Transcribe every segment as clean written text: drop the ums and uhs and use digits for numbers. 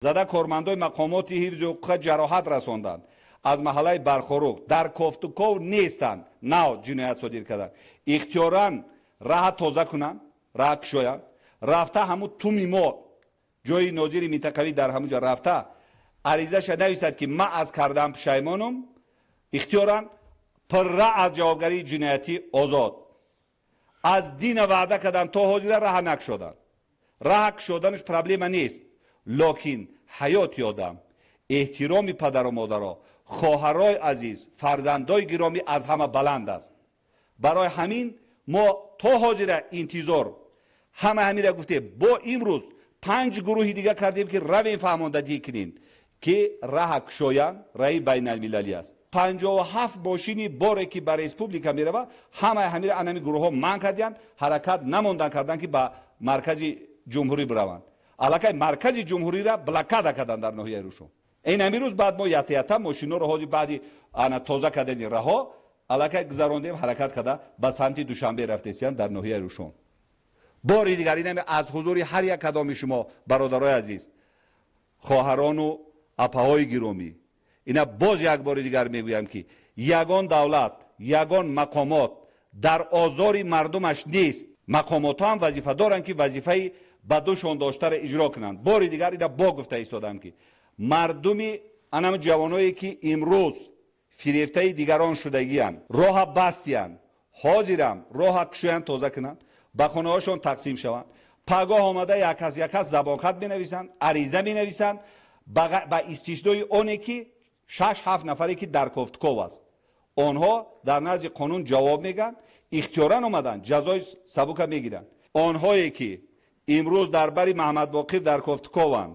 Зада кормандои мақомоти ҳифзи ҳуқуқа ҷароҳат расонданд. Аз маҳаллаи Бархоруқ дар кофтуков нестанд, нав ҷиноят содир карданд. Ихтиёран раҳа тоза кунанд, раҳа кушоянд. Рафта ҳамун туми мо, ҷои нозири минтақавӣ дар ҳамун ҷо рафта аризаша нависад, ки ман аз кардаам пушаймонам, ихтиёран пурра аз ҷавобгарии ҷиноятӣ озод. Аз дина ваъда кардан то ҳозира раҳа накушоданд. Раҳа кушоданаш проблема нест, локин ҳаёти одам, эҳтироми падару модаро, хоҳарои азиз, фарзандои гиромӣ аз ҳама баланд аст. Барои ҳамин мо то ҳозира интизор ҳама ҳамира гуфтем. Бо имрӯз 5 гурӯҳи дига кардем, ки равем фаҳмондадиҳӣ кунем, ки раҳа кушоянд, раҳи байналмилалӣ аст. 57 мошини боре, ки ба республика меравад, ҳамаи ҳамира анами гурӯҳҳо манъ кардиянд, ҳаракат намондан кардан, ки ба маркази ҷумҳурӣ бираванд. Аллакай маркази ҷумҳуриро блокада карданд дар ноҳияи Рӯшон. Ин ҳамин рӯз баъд мо ята-ята мошинҳоро ҳозир баъди ана тоза кардани раҳо аллакай гузарондем, ҳаракат карда ба самти Душанбе рафтесиянд дар ноҳияи Рӯшон. Бори дигар инаме аз ҳузури ҳар як кадоми шумо, бародарои азиз, хоҳарону апаҳои гиромӣ, ина боз як бори дигар мегӯям, ки ягон давлат, ягон мақомот дар озори мардумаш нест. Мақомотҳо ҳам вазифа доранд, ки вазифаи ба дӯшон доштаро иҷро кунанд. Бори дигар ина бо гуфта истодам, ки мардуми анам ҷавоное, ки имрӯз фирефтаи дигарон шудагиянд, роҳа бастиянд, ҳозирам роҳа кушоянд, тоза кунанд, ба хонаҳошон тақсим шаванд. Пагоҳ омада як кас, як кас забонхат менависанд, ариза менависанд ба истиснои оне, ки 6-7 нафаре, ки дар кофтков аст, онҳо дар назди қонун ҷавоб мегӯянд, ихтиёран омаданд, ҷазои сабука мегиранд. Онҳое, ки имрӯз дар бари Маҳмадбоқир дар кофткованд,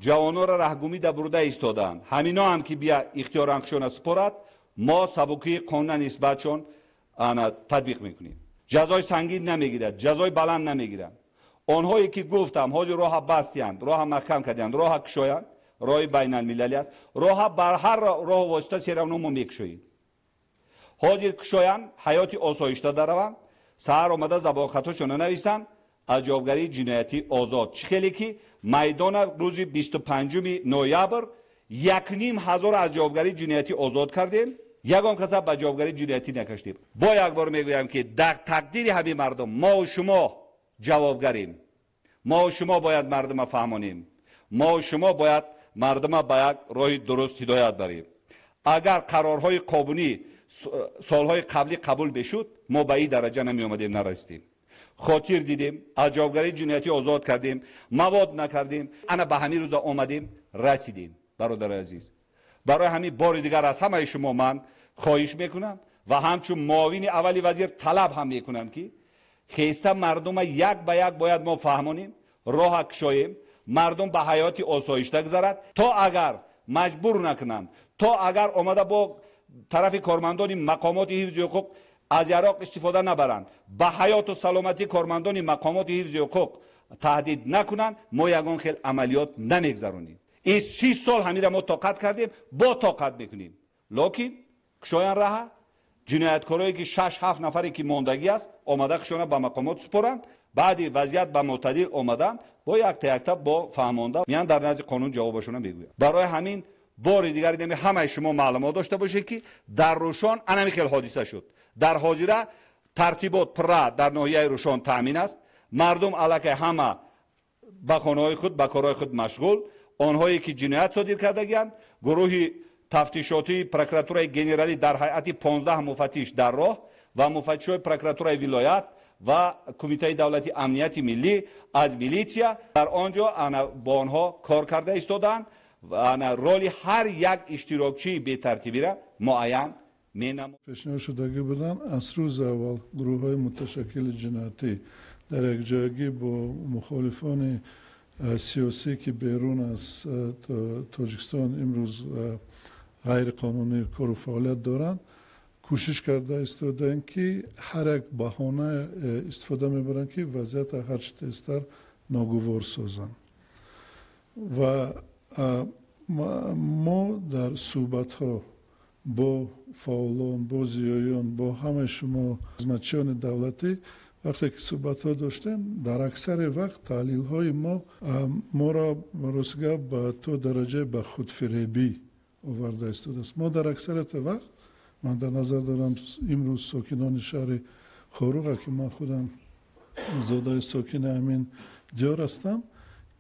ҷавононро раҳгумида бурда истодаанд, ҳамино ҳам ки бия ихтиёран хушона супорад, мо сабукии қонуна нисбатшон ана татбиқ мекунем. Ҷазои сангин намегирад, ҷазои баланд намегиранд. Онҳое, ки гуфтам ҳозир роҳа бастиянд, роҳа маҳкам кардиянд, роҳа кушоянд, роҳи байналмилалӣ аст, роҳа бар ҳар роҳу восита серавно мо мекушоем. Ҳозир кушоянд, ҳаёти осоишта дараванд, саҳар омада забонхатошона нависанд, аз ҷавобгарии ҷиноятӣ озод. Чӣ хеле ки майдона рӯзи 25 ноябр 1500 аз ҷавобгарии ҷиноятӣ озод кардем, ягон каса ба ҷавобгарии ҷиноятӣ накаштем. Бо як бор мегӯям, ки дар тақдири ҳамин мардум мову шумо ҷавобгарем, мову шумо бояд мардума фаҳмонем, мову шумо бояд мардума ба як роҳи дуруст ҳидоят барем. Агар қарорҳои қонунӣ солҳои қаблӣ қабул мешуд, мо ба ин дараҷа намеомадем, нарасидем. Хотир дидем, аз ҷавобгарии ҷиноятӣ озод кардем, мавод накардем, ана ба ҳамин рӯза омадем, расидем. Бародари азиз, барои ҳамин бори дигар аз ҳамаи шумо ман хоҳиш мекунам ва ҳамчун муовини аввали вазир талаб ҳам мекунам, ки хеста мардума як ба як бояд мо фаҳмонем, роҳа кушоем, мардум ба ҳаёти осоишта гузарад, то агар маҷбур накунанд, то агар омада бо тарафи кормандони мақомоти ҳифзи ҳуқуқ аз яроқ истифода набаранд, ба ҳаёту саломатии кормандони мақомоти ҳифзи ҳуқуқ таҳдид накунанд, мо ягон хел амалиёт намегзаронем. Ин 30 сол ҳамира мо тоқат кардем, бо тоқат мекунем. Локин кушоян раҳа, ҷинояткорое, ки 6-7 нафаре, ки мондагӣ аст, омада хушона ба мақомот супоранд, баъди вазъият ба мӯътадил омадан, бо якта якта бо фаҳмонда меян дар назди қонун ҷавобашона мегӯянд. Барои ҳамин бори дигар инами ҳамаи шумо маълумот дошта бошед, ки дар Рӯшон анами хел ҳодиса шуд. Дар ҳозира тартибот пурра дар ноҳияи Рӯшон таъмин аст. Мардум аллакай ҳама ба хонаҳои худ, ба корҳои худ машғул. Онҳое, ки ҷиноят содир кардагианд, гурӯҳи тафтишотии прокуратураи генералӣ дар ҳайати 15 муфаттиш дар роҳ ва муфаттишҳои прокуратураи вилоят ва кумитаи давлати амнияти миллӣ аз милитсия дар он ҷо ана бо онҳо кор карда истодаанд ва ана роли ҳар як иштирокчии бетартибиро муайян менамояд. Пешниҳод шудагӣ буданд аз рӯзи аввал гурӯҳҳои муташаккили ҷиноятӣ дар якҷоягӣ бо мухолифони сиёсӣ, ки берун аз Тоҷикистон имрӯз ғайриқонунӣ кору фаъолият доранд, кӯшиш карда истодаем, ки ҳар як баҳона истифода мебаранд, ки вазъиятро ҳарчи тезтар ногувор созанд. Ва мо дар суҳбатҳо бо фаъолон, бо зиёиён, бо ҳамаи шумо хизматчиёни давлатӣ Вақте ки суҳбатҳо доштем, дар аксари вақт таҳлилҳои мо моро рост гап то дараҷаи ба худфиребӣ оварда истодааст. Мо дар аксарияти вақт, ман дар назар дорам имрӯз сокинони шаҳри Хоруға, ки ман худам зодаи сокини ҳамин диёр ҳастам,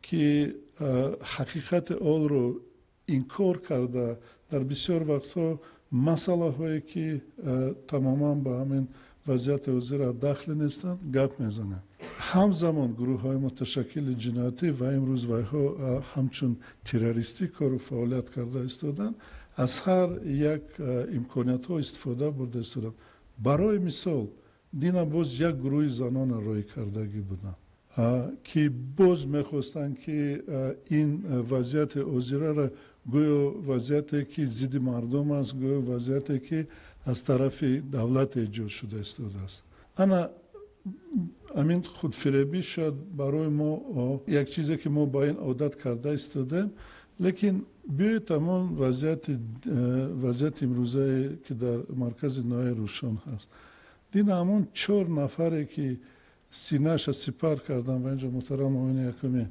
ки ҳақиқати олро инкор карда, дар бисёр вақтҳо масъалаҳое ки тамоман ба ҳамин вазъияти ҳозира дахле нестанд, гап мезананд. Ҳамзамон гурӯҳҳои муташаккили ҷиноятӣ ва имрӯз вайҳо ҳамчун террористӣ кору фаъолият карда истоданд, аз ҳар як имкониятҳо истифода бурда истоданд. Барои мисол, дина боз як гурӯҳи занона рӯй кардагӣ буданд, ки боз мехостанд, ки ин вазъияти ҳозираро гӯё вазъияте ки зидди мардум аст, гӯё вазъияте ки аз тарафи давлат эҷод шуда истодааст. Ана ҳамин худфиребӣ шояд барои мо як чизе ки мо ба ин одат карда истодаем, лекин биёед ҳамон вазъияти имрӯзае ки дар маркази ноҳияи Рӯшон ҳаст. Дина ҳамон 4 нафаре ки синаша сипар карданд ва инҷо муҳтарам муовини якуми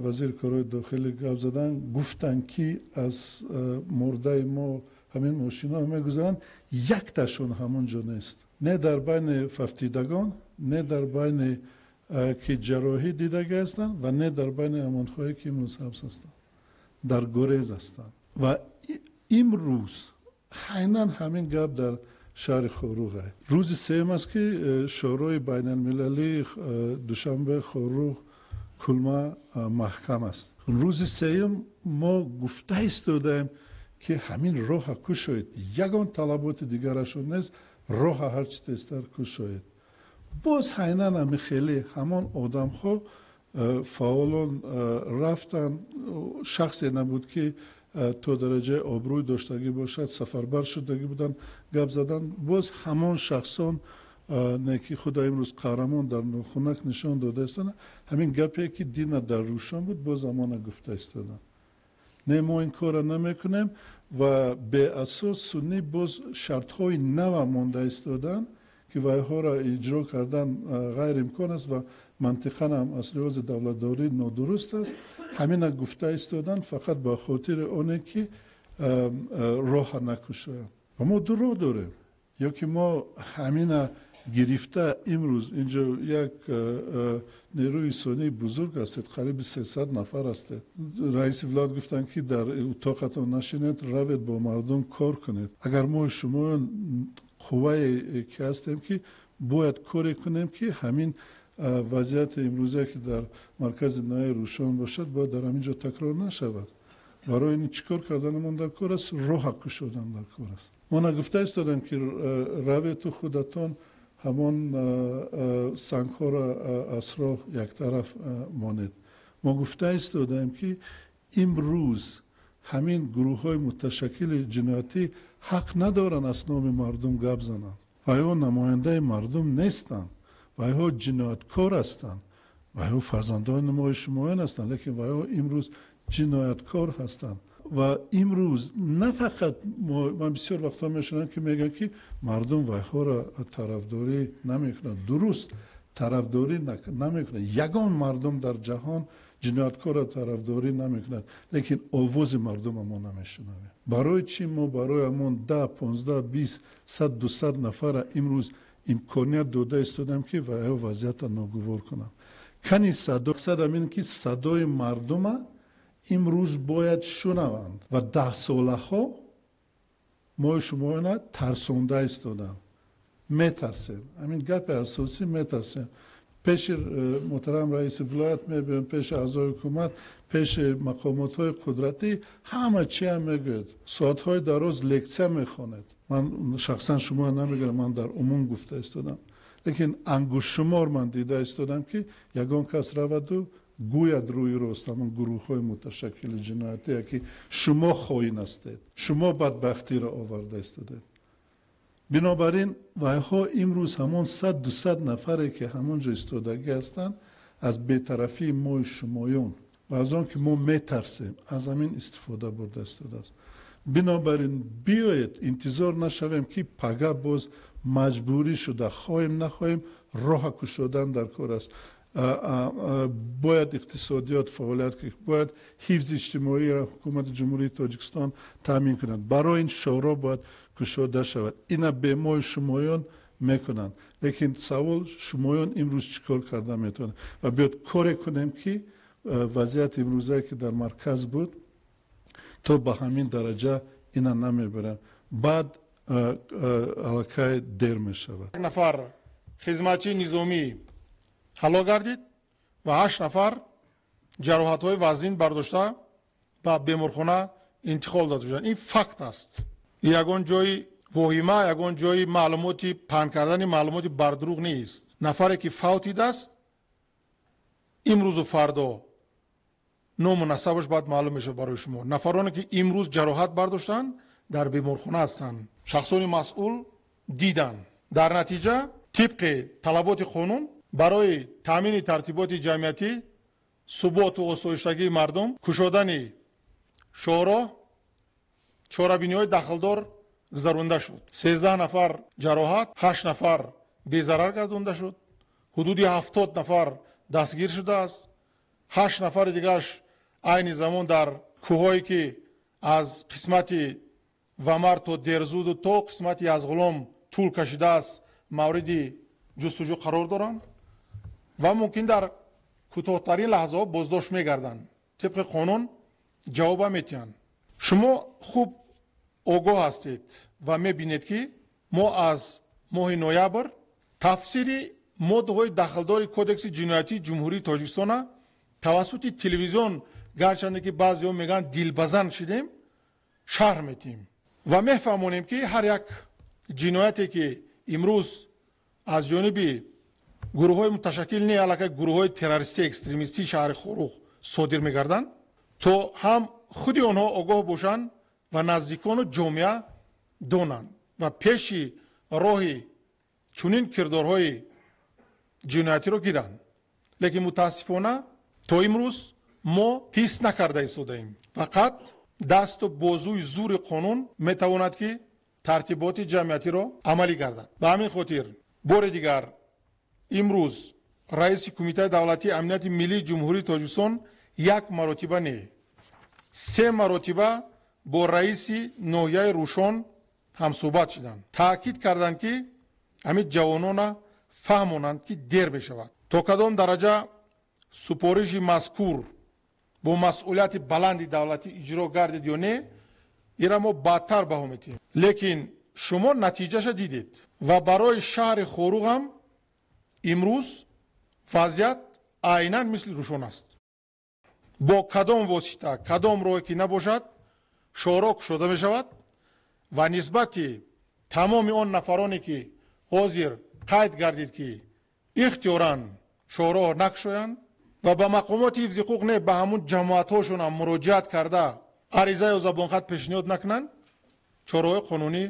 вазири корҳои дохилӣ гап заданд, гуфтанд ки аз мурдаи мо ҳамин мошинҳо мегузаранд, якташон ҳамон ҷо нест. Не дар байни фавтидагон, не дар байни ки ҷарроҳӣ дидагӣ ҳастанд ва не дар байни ҳамонҳое ки имрӯз ҳабс ҳастанд, дар гурез ҳастанд. Ва имрӯз айнан ҳамин гап дар шаҳри Хоруғ. Рӯзи сеюм аст ки шӯрои байналмилалии Душанбе, Хоруғ, Кулма маҳкам аст. Рӯзи сеюм мо гуфта истодаем ки ҳамин роҳа кушоед, ягон талаботи дигарашон нест, роҳа ҳарчи тезтар кушоед. Боз айнан ҳамин хеле ҳамон одамҳо фаъолон рафтанд, шахсе набуд ки то дараҷаи обрӯй доштагӣ бошад, сафарбар шудагӣ буданд, гап задан. Боз ҳамон шахсон не ки худо имрӯз қаҳрамон дар нохунак нишон дода истоданд, ҳамин гапе ки дина дар Рӯшон буд, боз ҳамона гуфта истоданд. Не, мо ин корро намекунем ва беасос суннӣ боз шартҳои нава монда истоданд, ки вайҳоро иҷро кардан ғайриимкон аст ва мантиқан ҳам аз лиҳози давлатдорӣ нодуруст аст. Ҳамина гуфта истоданд фақат ба хотири оне ки роҳа накушоянд. Ва мо ду роҳ дорем, ё ки мо ҳамина гирифта имрӯз инҷо як нерӯи инсонии бузург ҳастед, қариби 300 нафар ҳастед. Раиси вилоят гуфтанд ки дар утоқатон нашинед, равед бо мардум кор кунед. Агар мо шумо қуввае ки ҳастем ки бояд коре кунем ки ҳамин вазъияти имрӯза ки дар маркази ноҳияи Рӯшон бошад, бояд дар ҳамин ҷо такрор нашавад. Барои ин чӣ кор карданамон дар кор аст? Роҳа кушодан дар кор аст. Мо нагуфта истодем ки равету худатон ҳамон сангҳоро аз роҳ яктараф монед. Мо гуфта истодаем ки имрӯз ҳамин гурӯҳҳои муташаккили ҷиноятӣ ҳақ надоранд аз номи мардум гап зананд. Вайҳо намояндаи мардум нестанд, вайҳо ҷинояткор ҳастанд, вайҳо фарзандони мои шумоён ҳастанд, лекин вайҳо имрӯз ҷинояткор ҳастанд. Ва имрӯз на фақат ман бисёр вақтҳо мешунавам ки мегӯянд ки мардум вайҳоро тарафдорӣ намекунанд. Дуруст, тарафдорӣ намекунанд. Ягон мардум дар ҷаҳон ҷинояткорро тарафдорӣ намекунад, лекин овози мардума мо намешунавем. Барои чӣ мо барои ҳамон 10, 15, 20, 100, 200 нафара имрӯз имконият дода истодам ки вайҳо вазъиятро ногувор кунанд? Кани садо, мақсад ҳамин ки садои мардума имрӯз бояд шунаванд ва даҳсолаҳо мои шумоёна тарсонда истоданд. Метарсем. Ҳамин гапи асосӣ, метарсем. Пеши муҳтарам раиси вилоят мебиём, пеши аъзои ҳукумат, пеши мақомотҳои қудратӣ, ҳама чиам мегӯяд. Соатҳои дароз лексия мехонед. Ман шахсан шумо намегӯям, ман дар умум гуфта истодам. Лекин ангуштшумор ман дида истодам ки ягон кас раваду гӯяд рӯи рост ҳамон гурӯҳҳои муташаккили ҷиноятие ки шумо хоин ҳастед, шумо бадбахтиро оварда истодед. Бинобар ин вайҳо имрӯз ҳамон 100-200 нафаре ки ҳамон ҷо истодагӣ ҳастанд, аз бетарафии мои шумоён ва аз он ки мо метарсем, аз ҳамин истифода бурда истодааст. Бинобар ин биёед интизор нашавем ки пага боз маҷбурӣ шуда, хоҳем нахоҳем, роҳ кушодан дар кор аст. Бояд иқтисодиёт фаъолият кунад, бояд ҳифзи иҷтимоиро ҳукумати Ҷумҳурии Тоҷикистон таъмин кунад. Барои ин шоҳроҳ бояд кушода шавад. Ина бемои шумоён мекунанд. Лекин савол, шумоён имрӯз чӣ кор карда метавонанд? Ва биёд коре кунем, ки вазъияти имрӯзае, ки дар марказ буд, то ба ҳамин дараҷа ина намебаранд. Баъд аллакай дер мешавад. Нафар хизматчии низомӣ ҳалок гардид ва 8 нафар ҷароҳатҳои вазнин бардошта ба беморхона интиқол дода шуданд. Ин факт аст. Ягон ҷои воҳима, ягон ҷои маълумоти паҳн кардани маълумоти бардурӯғ нест. Нафаре ки фавтидааст, имрӯзу фардо ному насабаш баъд маълум мешавад барои шумо. Нафароне ки имрӯз ҷароҳат бардоштанд, дар беморхона ҳастанд. Шахсони масъул диданд. Дар натиҷа тибқи талаботи қонун барои таъмини тартиботи ҷамъиятӣ, суботу осоиштагии мардум, кушодани шоҳроҳ чорабиниҳои дахлдор гузаронда шуд. 13 нафар ҷароҳат, 8 нафар безарар гардонда шуд. Ҳудуди 70 нафар дастгир шудааст. 8 нафари дигараш айни замон дар кӯҳҳое, ки аз қисмати Вамар то Дерзуду то қисмати Язғулом тӯл кашидааст, мавриди ҷустуҷӯ қарор доранд ва мумкин дар кӯтоҳтарин лаҳзаҳо боздошт мегарданд. Тибқи қонун ҷавоба метиҳанд. Шумо хуб огоҳ ҳастед ва мебинед, ки мо аз моҳи ноябр тафсири моддаҳои дахлдори Кодекси ҷиноятии Ҷумҳурии Тоҷикистона тавассути телевизион, гарчанде ки баъзеҳо мегӯянд дилбазан шидем, шарҳ метиҳем ва мефаҳмонем, ки ҳар як ҷинояте, ки имрӯз аз ҷониби гурӯҳҳои муташаккил, не аллакай гурӯҳҳои террористии экстремистии шаҳри Хоруғ содир мегарданд, то ҳам худи онҳо огоҳ бошанд ва наздикону ҷомеа донанд ва пеши роҳи чунин кирдорҳои ҷиноятиро гиранд. Лекин мутаассифона то имрӯз мо ҳис накарда истодаем. Фақат дасту бозуи зури қонун метавонад, ки тартиботи ҷамъиятиро амалӣ гардад. Ба ҳамин хотир бори дигар имрӯз раиси Кумитаи давлатии амнияти миллии Ҷумҳурии Тоҷикистон як маротиба не, се маротиба бо раиси ноҳияи Рӯшон ҳамсӯҳбат шуданд. Таъкид карданд, ки ҳамин ҷавонона фаҳмонанд, ки дер мешавад. То кадом дараҷа супориши мазкур бо масъулияти баланди давлатӣ иҷро гардид ё не, ира мо баъдтар баҳо метиҳем. Лекин шумо натиҷаша дидед ва барои шаҳри Хоруғ ҳам имрӯз вазъият айнан мисли Рӯшон аст. Бо кадом восита, кадом роҳе ки набошад, шоҳроҳ кушода мешавад ва нисбати тамоми он нафароне, ки ҳозир қайд гардид, ки ихтиёран шоҳроҳ накушоянд ва ба мақомоти ҳифзи ҳуқуқ не, ба ҳамун ҷамоатҳошонам муроҷиат карда ариза ё забонхат пешниҳод накунанд, чораҳои қонунӣ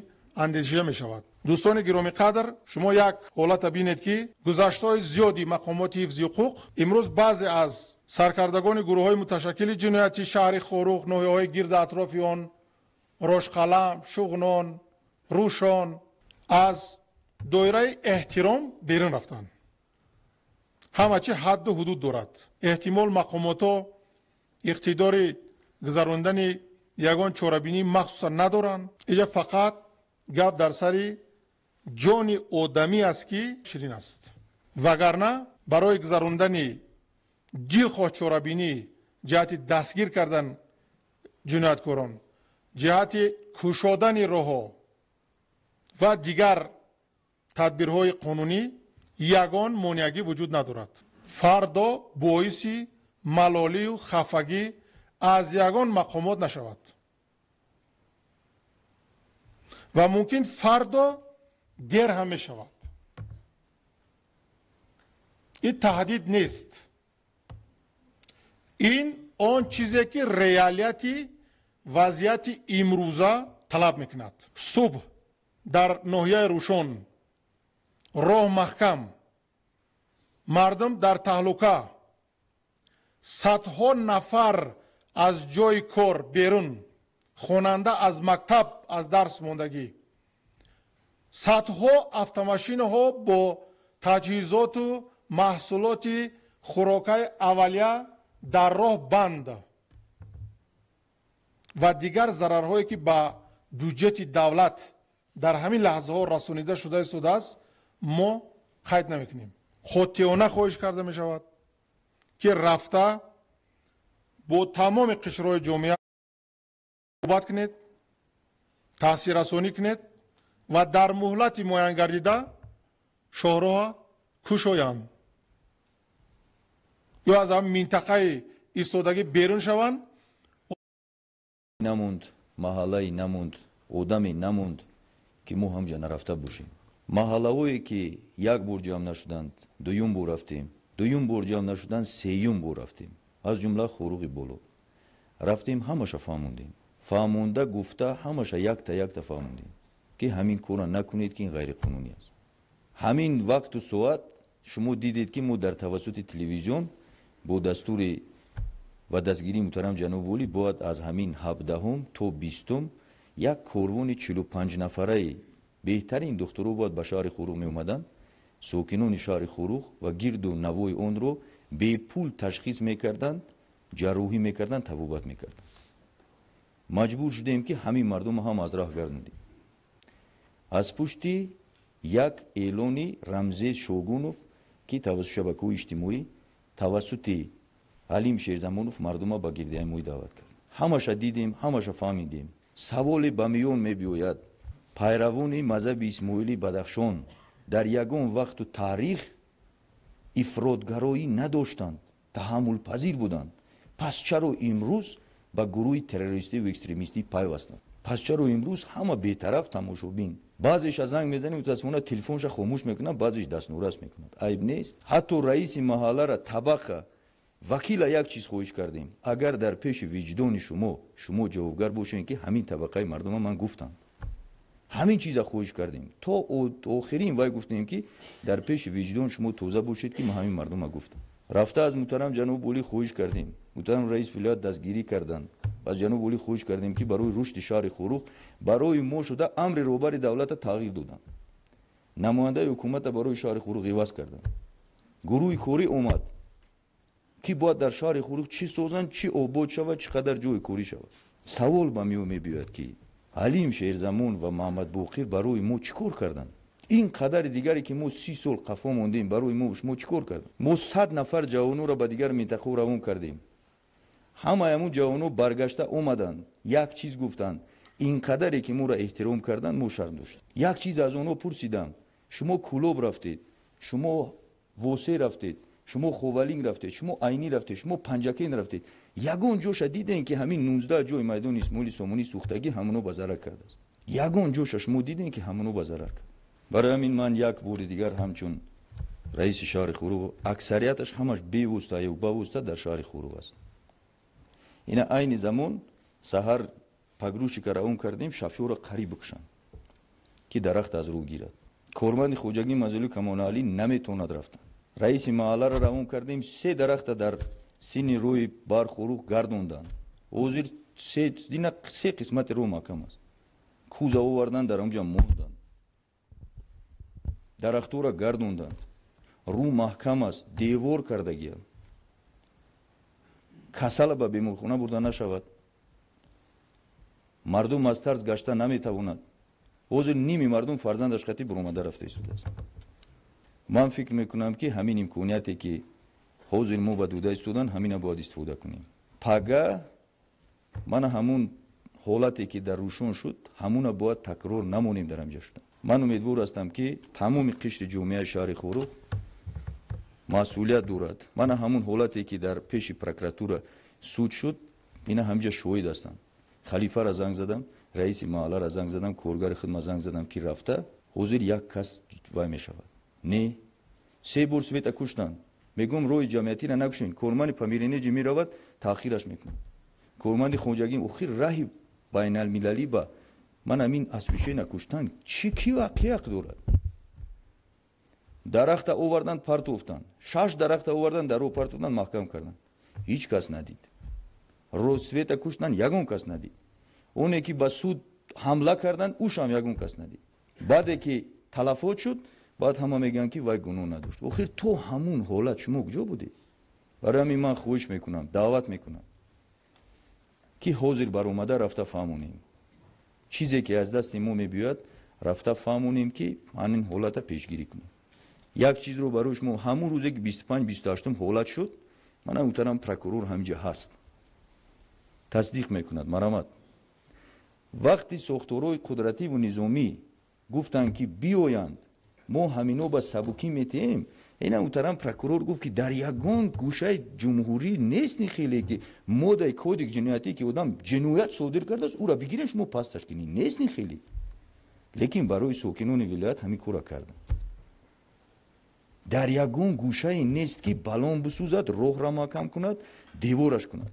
андешида мешавад. Дӯстони гиромиқадр, шумо як ҳолата бинед, ки гузаштҳои зиёди мақомоти ҳифзи ҳуқуқ имрӯз баъзе аз саркардагони гурӯҳҳои муташаккили ҷиноятӣ шаҳри Хоруғ, ноҳияҳои гирди атрофи он, Рошқалам, Шуғнон, Рӯшон аз доираи эҳтиром берун рафтанд. Ҳама чи ҳадду ҳудуд дорад. Эҳтимол мақомотҳо иқтидори гузарондани ягон чорабинии махсуса надоранд. Иҷа фақат гап дар сари ҷони одамӣ аст, ки ширин аст. Вагарна барои гузарондани дилхоҳ чорабинӣ ҷиҳати дастгир кардан ҷинояткорон, ҷиҳати кушодани роҳҳо ва дигар тадбирҳои қонунӣ ягон монеагӣ вуҷуд надорад. Фардо боиси малолию хафагӣ аз ягон мақомот нашавад ва мумкин фардо дер ҳам мешавад. Ин таҳдид нест, ин он чизе, ки реалияти вазъияти имрӯза талаб мекунад. Субҳ дар ноҳияи Рӯшон роҳ маҳкам, мардум дар таҳлука, садҳо нафар аз ҷои кор берун, хонанда аз мактаб аз дарс мондагӣ, садҳо автомошинаҳо бо Таҷҳизоту маҳсулоти хӯрокаи аввалия дар роҳ банд ва дигар зарарҳое, ки ба бюҷети давлат дар ҳамин лаҳзаҳо расонида шуда истодааст, мо қайд намекунем. Қотеона хоҳиш карда мешавад, ки рафта бо тамоми қишрҳои ҷомеа суҳбат кунед, таъсиррасонӣ кунед ва дар муҳлати муайянгардида шоҳроҳа кушоянд ё аз ҳамин минтақаи истодагӣ берун шаванд. Намонд маҳаллае, намонд одаме, намонд, ки мо ҳамҷа нарафта бошем. Маҳаллаҳое, ки як бор ҷамъ нашуданд, дуюм бор рафтем, дуюм бор ҷамъ нашуданд, сеюм бор рафтем. Аз ҷумла Хоруғи Боло рафтем, ҳамаша фаҳмондем. Фаҳмонда гуфта, ҳамаша якта якта фаҳмондем, ки ҳамин корро накунед, ки ин ғайриқонунӣ аст. Ҳамин вақту соат шумо дидед, ки мо дар тавассути телевизион бо дастури ва дастгирии муҳтарам ҷаноби олӣ бояд аз ҳамин 17-ум то 20-ум як корвони 45 нафараи беҳтарин духтуро бояд ба шаҳри Хоруғ меомаданд, сокинони шаҳри Хоруғ ва гирду навои онро бепул ташхис мекарданд, ҷарроҳӣ мекарданд, табобат мекарданд. Маҷбур шудем, ки ҳамин мардумро ҳам аз раҳ гардондем аз пушти як эълони Рамзес Шогунов, ки тавассути шабакаҳои иҷтимоӣ, тавассути Алим Шерзамонов мардума ба гирдиҳамоӣ даъват кард. Ҳамаша дидем, ҳамаша фаҳмидем. Саволе ба миён мебиёяд: пайравони мазҳаби исмоили Бадахшон дар ягон вақту таърих ифротгароӣ надоштанд, таҳаммулпазир буданд. Пас чаро имрӯз ба гурӯҳи террористиву экстремистӣ пайвастанд? Пас чаро имрӯз ҳама бетараф тамошобин? Баъзеша занг мезанем, мутаассифона, телефонша хомӯш мекунад, баъзеш дастнорас мекунад. Айб нест? Ҳатто раиси маҳаллара, табақа вакила як чиз хоҳиш кардем: агар дар пеши виҷдони шумо шумо ҷавобгар бошед, ки ҳамин табақаи мардума ман гуфтам, ҳамин чиза хоҳиш кардем то охирин. Вай гуфтем, ки дар пеши виҷдон шумо тоза бошед, ки ман ҳамин мардума гуфтам. Рафта аз муҳтарам ҷаноби олӣ хоҳиш кардем, муҳтарам раис вилоят дастгирӣ карданд. Аз ҷаноби олӣ хоҳиш кардем, ки барои рушди шаҳри Хоруғ барои мо шуда амри роҳбари давлата тағйир доданд, намояндаи ҳукумата барои шаҳри Хоруғ иваз карданд. Гурӯҳи корӣ омад, ки бояд дар шаҳри Хоруғ чӣ созанд, чӣ обод шавад, чӣ қадар ҷои корӣ шавад. Савол ба миён мебиёяд, ки Ҳалим Шерзамон ва Маҳмадбоқир барои мо чӣ кор карданд? Ин қадари дигаре, ки мо 30 сол қафо мондем, барои мо шумо чӣ кор карданд? Мо 100 нафар ҷавононро ба дигар минтақаҳо равон кардем. Ҳамаи ҳамун ҷавонон баргашта омаданд, як чиз гуфтанд: ин қадаре ки моро эҳтиром карданд, мо шарм доштем. Як чиз аз онҳо пурсидам: шумо Кӯлоб рафтед, шумо Восе рафтед, шумо Ховалинг рафтед, шумо Айнӣ рафтед, шумо Панҷакент рафтед, ягон ҷоша дидем, ки ҳамин 19 ҷои майдони Исмоили Сомонӣ сӯхтагӣ ҳамоно ба зарар кардааст? Ягон ҷоша шумо дидем, ки ҳамоно ба зарар кард? Барои ҳамин ман як бори дигар ҳамчун раиси шаҳри Хоруғ, аксарияташ ҳамаш бевосита ё бавосита дар шаҳри Хоруғ аст. Ина айни замон саҳар погрузчика равон кардем, шофёра қариб бикушанд, ки дарахт аз рӯ гирад. Корманди хоҷагии манзилии коммуналӣ наметавонад рафтан. Раиси маҳалларо равон кардем, се дарахта дар синни рӯи Бархоруғ гардонданд. Ҳозир дина се қисмати роҳ маҳкам аст. Куза овардан, дар онҷа монданд, дарахтҳоро гардонданд, рӯ маҳкам аст, девор кардагиям. Касала ба беморхона бурда нашавад, мардум аз тарс гашта наметавонад. Ҳозир ними мардум фарзандаш қатӣ буромада рафта истодааст. Ман фикр мекунам, ки ҳамин имконияте, ки ҳозир мо ба дода истодан, ҳамина бояд истифода кунем. Пага мана ҳамун ҳолате, ки дар Рӯшон шуд, ҳамуна бояд такрор намонем дар ҳамҷа шуда. Ман умедвор ҳастам, ки тамоми қишри ҷомеаи шаҳри Хоруғ масъулият дорад. Мана ҳамун ҳолате, ки дар пеши прокуратура суд шуд, ина ҳамҷа шоҳид ҳастанд. Халифара занг задам, раиси маҳаллара занг задам, коргари хидмат занг задам, ки рафта ҳозир як кас вай мешавад. Не, се бор света куштанд. Мегӯм, роҳи ҷамъиятиро накушен. Корманди Памирэнерджи меравад, таъхираш мекунад. Корманди хоҷагӣ охир раҳи байналмилалӣ ба ман ҳамин освещение куштан чӣ ки ҳақ дорад? Дарахта оварданд, партофтанд. Шаш дарахта оварданд, дар роҳ партофтанд, маҳкам карданд, ҳеҷ кас надид. Света куштанд, ягон кас надид. Оне ки ба суд ҳамла карданд, ушам ягон кас надид. Баъде ки талафот шуд, Баъд ҳама мегӯянд, ки вай гуноҳ надошт. Охир то ҳамун ҳолат шумо куҷо будед? Барои ҳамин ман хоҳиш мекунам, даъват мекунам, ки ҳозир баромада рафта фаҳмонем. Чизе ки аз дасти мо мебиёяд, рафта фаҳмонем, ки ҳамин ҳолата пешгирӣ кунем. Як чизро барои шумо, ҳамун рӯзе ки 25-28 ҳолат шуд, мана муҳтарам прокурор ҳаминҷа ҳаст, тасдиқ мекунад, марамат. Вақти сохторҳои қудративу низомӣ гуфтанд, ки биёянд, мо ҳамино ба сабукӣ метиҳем, ина муҳтарам прокурор гуфт, ки дар ягон гӯшаи ҷумҳурӣ нест ин хеле, ки моддаи кодекс ҷиноятӣ, ки одам ҷиноят содир кардааст, ӯра бигирен, шумо пасташ кунед. Нест ин хеле. Лекин барои сокинони вилоят ҳамин кора карданд. Дар ягон гӯшае нест, ки балон бисӯзад, роҳра маҳкам кунад, девораш кунад.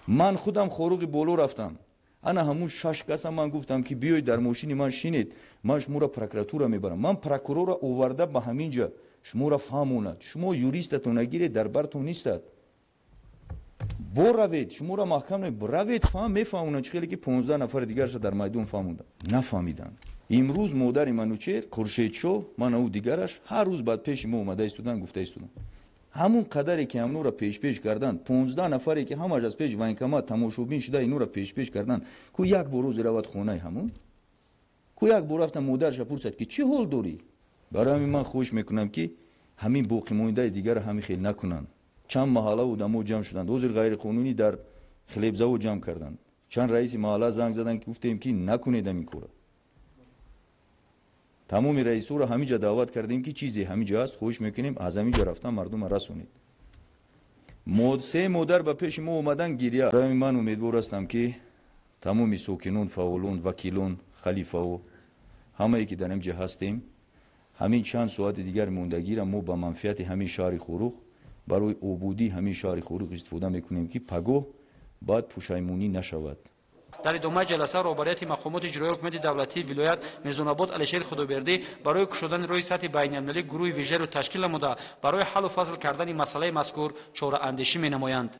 Ман худам Хоруғи боло рафтам. Ана ҳамун шаш каса ман гуфтам, ки биёед, дар мошини ман шинед, ман шуморо прокуратура мебарам. Ман прокурорро оварда ба ҳамин ҷа шуморо фаҳмонад. Шумо юристатон нагиред, дар бартон нистад. Боравед, шуморо маҳкам равед, фаҳм мефаҳмонанд, чӣ хеле ки 15 нафари дигарша дар майдон фаҳмонданд. Нафаҳмиданд. Имрӯз модари Манучер, Хуршедшоҳ, мана ӯ дигараш ҳар рӯз баъд пеши мо омада истоданд, гуфта истоданд. Ҳамун қадаре ки ҳамнура пешпеш карданд, 15 нафаре ки ҳамаш аз пеш военкомат тамошобин шуда инура пешпеш карданд, ку як бор рӯзе равад хонаи ҳамун, ку як бор рафта модарша пурсад, ки чӣ ҳол дорӣ? Барои ҳамин ман хоҳиш мекунам, ки ҳамин боқимондаи дигара ҳамин хел накунанд. Чанд маҳалла одамо ҷамъ шуданд, ҳозир ғайриқонунӣ дар хлебзавод ҷамъ карданд. Чанд раиси маҳалла занг заданд, ки гуфтем, ки накунед ҳамин кора. Тамоми раисҳоро ҳамин ҷа даъват кардем, ки чизе ҳамин ҷо ҳаст, хоҳиш мекунем, аз ҳамин ҷо рафтан мардума расонед. Се модар ба пеши мо омадан, гиря. Барои ман умедвор ҳастам, ки тамоми сокинон, фаъолон, вакилон, халифаҳо, ҳамае ки дар ин ҷа ҳастем, ҳамин чанд соати дигар мондагиро мо ба манфиати ҳамин шаҳри Хоруғ, барои обудии ҳамин шаҳри Хоруғ истифода мекунем, ки пагоҳ баъд пушаймонӣ нашавад. Дар идомаи ҷаласа роҳбарияти мақомоти иҷроии ҳукумати давлатии вилоят Мирзонобод Алишери Худобердӣ барои кушодани роҳи сатҳи байналмилалӣ гурӯҳи вижаро ташкил намуда, барои ҳаллу фасл кардани масъалаи мазкур чораандешӣ менамоянд.